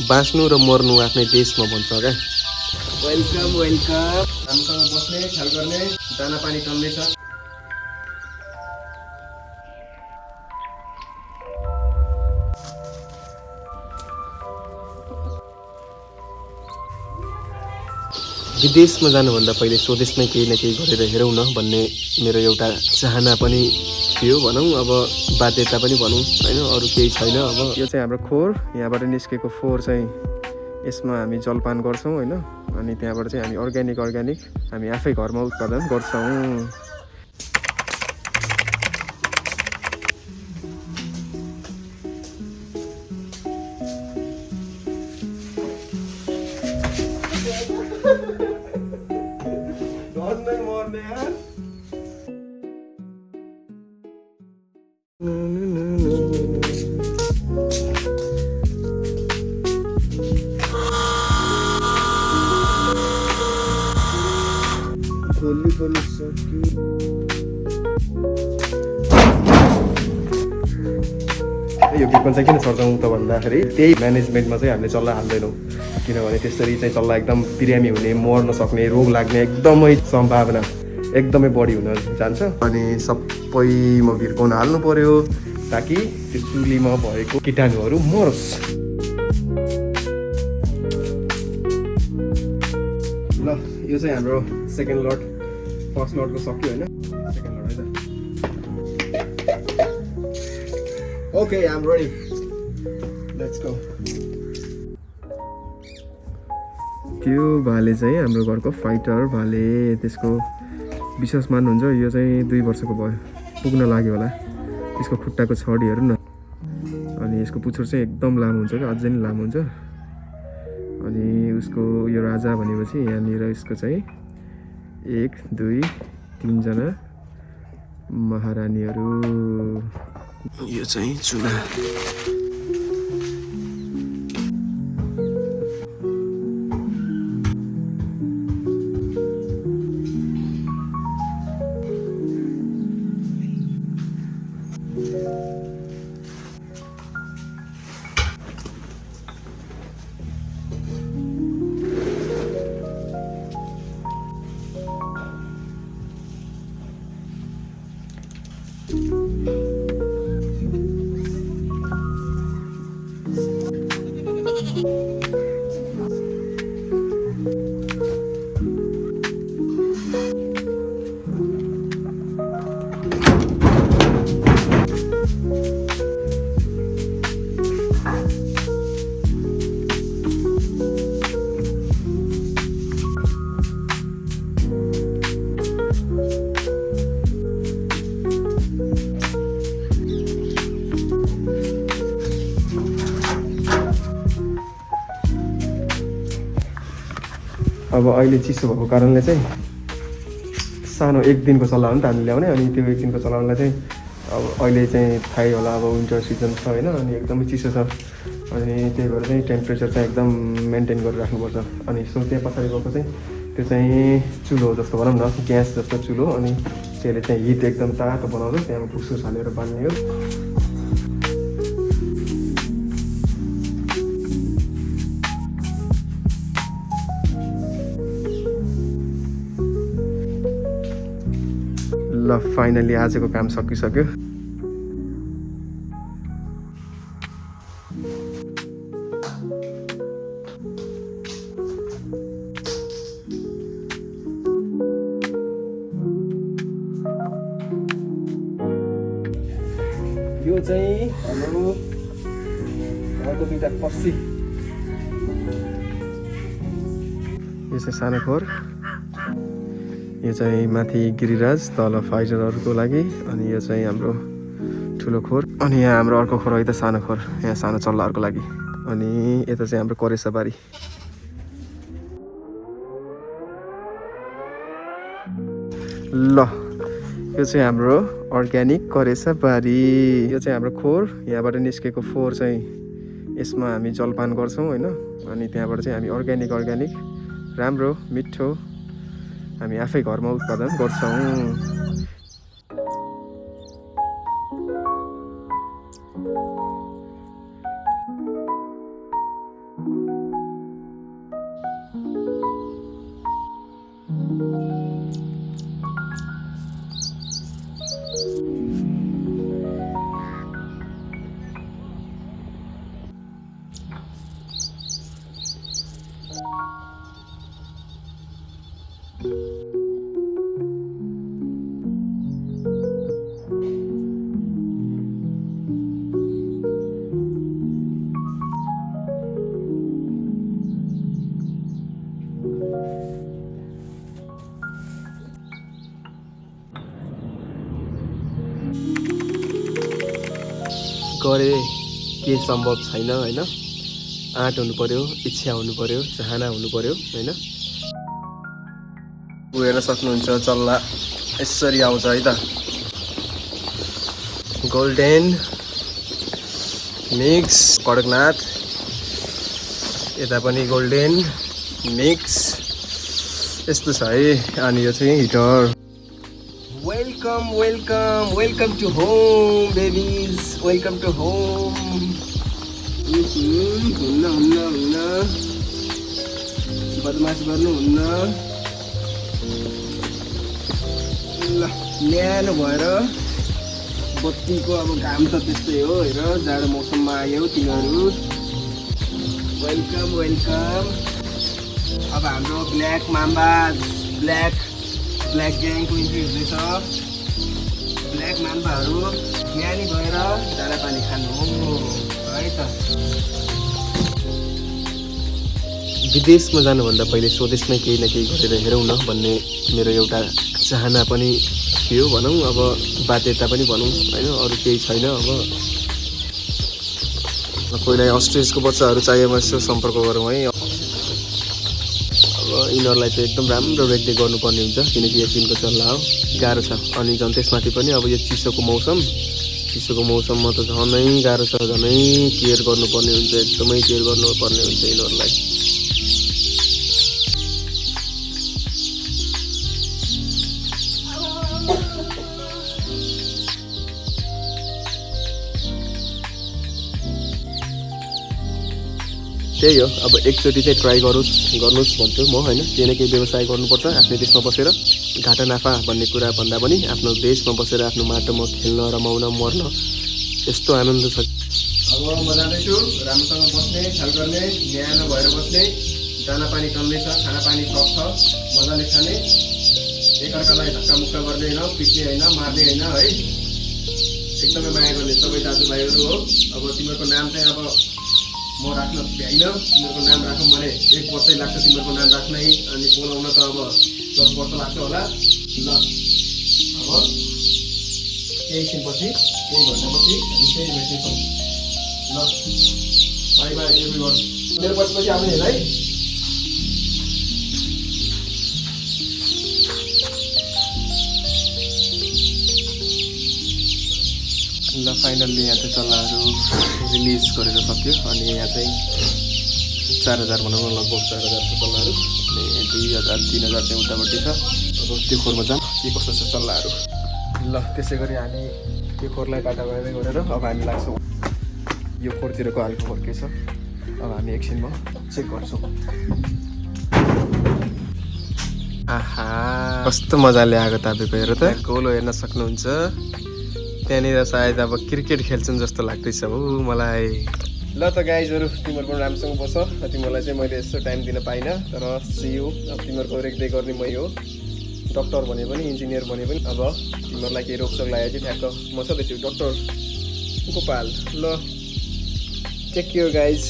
बाँच्नु र मर्नु आफ्नै देशमा भन्छ क्या। Welcome welcome. राम्रोसँग बस्ने, ख्याल गर्ने, दाना पानी चल्दैछ। विदेशमा जानुभन्दा पहिले स्वदेशमै केही न केही गरेर हेरौँ न भन्ने मेरो एउटा चाहना पनि थियो भनौँ, अब बाध्यता पनि भनौँ होइन, अरू केही छैन। अब यो चाहिँ हाम्रो खोर, यहाँबाट निस्केको फोहोर चाहिँ यसमा हामी जलपान गर्छौँ होइन, अनि त्यहाँबाट चाहिँ हामी अर्ग्यानिक हामी आफै घरमा उत्पादन गर्छौँ। यो भिडमा चाहिँ किन सर्छौँ त भन्दाखेरि त्यही म्यानेजमेन्टमा चाहिँ हामीले चल्ला हाल्दैनौँ, किनभने त्यसरी चाहिँ चल्ला एकदम बिरामी हुने, मर्न सक्ने, रोग लाग्ने एकदमै सम्भावना एकदमै बढी हुन जान्छ। अनि सबैमा भिर्काउन हाल्नु पर्यो ताकि त्यो चुलीमा भएको कीटाणुहरू मरोस्। ल यो चाहिँ हाम्रो सेकेन्ड लट, फर्स्ट लटको सक्यो होइन, सेकेन्ड लट है त। Okay, I am ready, let's go. त्यो भाले चाहिँ हाम्रो घरको फाइटर भाले, त्यसको विश्वास मान्नुहुन्छ, यो चाहिँ 2 वर्षको भयो, पुग्न लाग्यो होला। त्यसको खुट्टाको छडी हेर्नु न, अनि यसको पुच्छर चाहिँ एकदम लामो हुन्छ क्या, अझै नै लामो हुन्छ। अनि उसको यो राजा भनेपछि यहाँनिर यसको चाहिँ 1 2 3 जना महारानीहरू। यो चाहिँ चुला। अब अहिले चिसो भएको कारणले चाहिँ सानो 1 दिनको चल्ला हो नि त हामीले ल्याउने, अनि त्यो 1 दिनको चल्लालाई चाहिँ अब अहिले चाहिँ थाहै होला, अब विन्टर सिजन छ होइन, अनि एकदमै चिसो छ, अनि त्यही भएर चाहिँ टेम्परेचर चाहिँ एकदम मेन्टेन गरेर राख्नुपर्छ। अनि सो त्यहाँ पछाडि गएको चाहिँ त्यो चाहिँ चुलो जस्तो भनौँ न, ग्यास जस्तो चुलो, अनि त्यसले चाहिँ हिट एकदम तातो बनाउँछ, त्यहाँ भुसुस हालेर बाल्ने हो। ल फाइनली आजको काम सकिसक्यो। यो चाहिँ हाम्रो घरको 2टा पस्सी। यो चाहिँ सानो खोर, यो चाहिँ माथि गिरिराज, तल फाइटरहरूको लागि, अनि यो चाहिँ हाम्रो ठुलो खोर, अनि यहाँ हाम्रो अर्को खोर है त सानो खोर, यहाँ सानो चल्लाहरूको लागि, अनि यता चाहिँ हाम्रो करेसाबारी। ल यो चाहिँ हाम्रो अर्ग्यानिक करेसाबारी। यो चाहिँ हाम्रो खोर, यहाँबाट निस्केको फोहोर चाहिँ यसमा हामी जलपान गर्छौँ होइन, अनि त्यहाँबाट चाहिँ हामी अर्ग्यानिक राम्रो मिठो हामी आफै घरमा उत्पादन गर्छौँ। गरे के सम्भव छैन होइन। आँट हुनु पर्यो, इच्छा हुनु पर्यो, चाहना हुनु पर्यो होइन। हेर्न सक्नुहुन्छ चल्ला यसरी आउँछ है त। गोल्डेन मिक्स कडकनाथ, यता पनि गोल्डेन मिक्स, यस्तो छ है। अनि यो चाहिँ heater. Welcome welcome welcome to home babies, welcome to home. हुन्न हुन्न हुन्न, बदमास गर्नुहुन्न। ल न्यानो भएर बत्तीको अब घाम त त्यस्तै हो। हेर जाडो मौसममा आयो तिनीहरू। Welcome welcome. अब हाम्रो ब्ल्याक माम्बा, ब्ल्याक ग्याङको इन्ट्री हुँदैछ। ब्ल्याक माम्बाहरू न्यानी गएर दाना पानी खानु हो है त। विदेशमा जानुभन्दा पहिले स्वदेशमै केही न केही गरेर हेरौँ न भन्ने मेरो एउटा चाहना पनि थियो भनौँ। अब बाध्यता पनि भनौँ होइन, अरू केही छैन। अब कोहीलाई अस्ट्रेलियाको बच्चाहरू चाहियो भने यसो सम्पर्क गरौँ है। अब यिनीहरूलाई चाहिँ एकदम राम्रो रेखदेख गर्नुपर्ने हुन्छ, किनकि एक दिनको चल्ला हो, गाह्रो छ। अनि झन् त्यसमाथि पनि अब यो चिसोको मौसममा त झनै गाह्रो छ, झनै केयर गर्नुपर्ने हुन्छ, एकदमै केयर गर्नुपर्ने हुन्छ यिनीहरूलाई। त्यही हो, अब एकचोटि चाहिँ ट्राई गर्नुहोस् भन्छु म होइन। केही न केही व्यवसाय गर्नुपर्छ आफ्नै देशमा बसेर। घाटा नाफा भन्ने कुरा भन्दा पनि आफ्नो देशमा बसेर आफ्नो माटोमा खेल्न, रमाउन, मर्न यस्तो आनन्द छ। अब म जाँदैछु, राम्रोसँग बस्ने, ख्याल गर्ने, न्यानो भएर बस्ने। दाना पानी चल्दैछ, खाना पानी सब छ, मजाले खाने, एकअर्कालाई धक्कामुक्का गर्दै होइन, पिट्ने होइन, मार्ने होइन है। एकदमै माया गर्ने सबै दाजुभाइहरू हो। अब तिमीहरूको नाम चाहिँ अब म राख्न भ्याइन, तिमीहरूको नाम राखौँ भने 1 वर्षै लाग्छ तिमीहरूको नाम राख्नै। अनि बोलाउन त अब 10 वर्ष लाग्छ होला। ल अब केही एकछिनपछि, केही घन्टापछि हामी फेरि भेट्नेछौँ। ल बाई बाई एभ्रिवान। मेरो पछि आउने हेर है। ल फाइनल्ली यहाँ चाहिँ चल्लाहरू रिलिज गरेर सक्यो। अनि यहाँ चाहिँ 4000 भनौँ न, लगभग 4000 छ चल्लाहरू। अनि 2000 3000 चाहिँ उतापट्टि छ। अब त्यो खोरमा जाऊँ के कस्तो छ चल्लाहरू। ल त्यसै गरी हामी त्यो खोरलाई बाटा गर्दै गरेर अब हामी लाग्छौँ यो खोरतिरको हालको खोर के छ। अब हामी एकछिनमा चेक गर्छौँ। आहा कस्तो मजाले आएको तपाईँको हेर त, गोलो हेर्न सक्नुहुन्छ। त्यहाँनिर सायद अब क्रिकेट खेल्छन् जस्तो लाग्दैछ हो मलाई। ल त गाइजहरू, तिमीहरूको राम्रोसँग बस। तिमीहरूलाई चाहिँ मैले यस्तो टाइम दिन पाइनँ, तर सियु। अब तिमीहरूको रेखदेख गर्ने मै हो, डक्टर भने पनि, इन्जिनियर भने पनि। अब तिमीहरूलाई केही रोगसोग लाग्यो चाहिँ ठ्याक्क म छँदैछु, डक्टर गोपाल। ल टेक केयर गाइज।